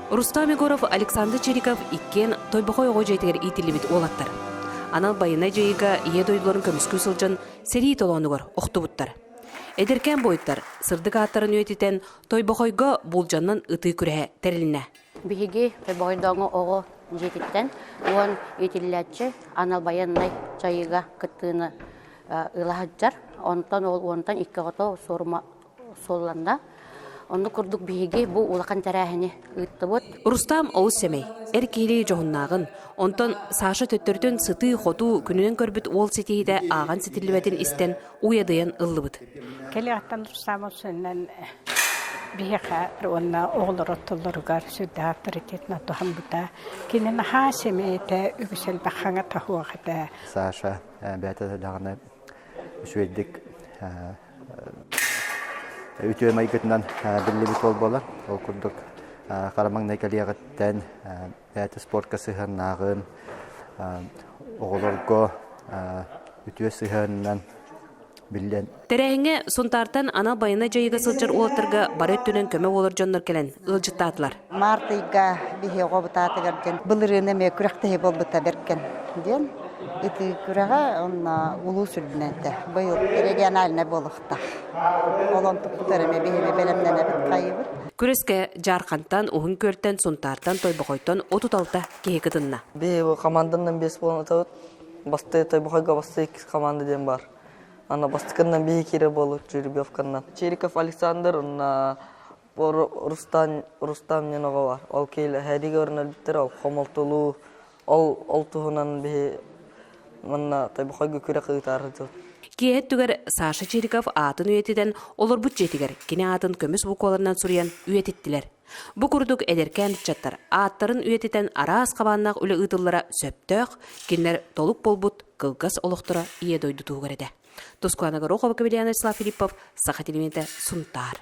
Рустам Егоров, Александр Чириков иккиэн Тойбохой оҕо дьиэтигэр иитиллибит уолаттар. Анал байыаннай дьайыыга ийэ дойдуларын көмүскүү сылдьан сэрии толоонугар охтубуттар. Эдэркээн буойуттар сырдык ааттарын үйэтитэн Тойбохойго булдьанан ытыы күрэһэ тэрилиннэ. Биһиги Тойбохойдооҥу оҕо дьиэтиттэн уон иитиллээччи анал байыаннай дьайыыга кыттыыны ыла сылдьар. Онтон ол уонтан икки оҕото суорума суолланна. Оннук курдук биһиги бу улахан тэрээһини ыыттыбыт. Рустам олус сэмэй, эр киһилии дьоһуннааҕын, онтон Саша төттөрүтүн сытыы-хотуу күнүнэн көрбүт уол ситиһиитэ ааҕан ситиллибэтин истэн уйадыйан ыллыбыт. Кэлиэхтэн Рустам Усуннан биһиэхэ уонна оҕолор оттоллоругар сүрдээх авторитетынан туһаммыта. Кини наһаа сэмэй этэ, үгүс элбэх хаҥа таһуох этэ. Саша бэйэтэ даҕаны үчүгэйдик үтүө майгытынан биллибит уол буолар. Ол курдук хара маҥнай кэлиэҕиттэн бэйэтэ спортка сыһыаннааҕын, оҕолорго үтүө сыһыанынан биллэн. Тэрээһиҥҥэ Сунтаартан анал байыаннай дьайыыга сылдьар уолаттарга бары өттүнэн көмө буолар дьоннор кэлэн ыалдьыттаатылар. Март ыйга биһи оҕобутаатыгар диэн былырыын эмиэ күрэхтэһии буолбута бэркэн диэн ытыы күрэҕэ онно улуус үрдүнэн этэ. Быйыл региональнай буолуохтаах. Ол онтукпутар эмиэ биһиги бэлэмнэнэбит хайыбыт. Күрэскэ Дьаархантан, Уһун Күөлтэн, Сунтаартан, Тойбохойтон 36 киһи кытынна. Биһи команданан биэс буолан ытабыт. Бастыы Тойбохойго бастыы иккис команда диэн бар. Ана бастакыннан биһи киирэ буолук жеребьевканнан. Чириков Александр уонна Рустам Рустам диэн оҕо бар. Ол киһи хэригэ өрнөлбүттэр ол хомолтолуу ол ол туһунан биһи манна Тойбохойго күрэх ыытаары сылдьабыт. Киэһэ өттүгэр Саша Чириков аатын үйэтитэн олорбут дьиэтигэр кини аатын көмүс букваларынан суруйан үйэтиттилэр. Бу курдук эдэркээн ыччаттар ааттарын үйэтитэн араас хабааннаах үлэ ыытыллара сөптөөх, кинилэр толук буолбут кылгас олохторо ийэ дойду туһугар этэ. Тускулана Горохова, Кавелиана Вячеслав Филиппов, Саха телевидениетэ, Сунтаар.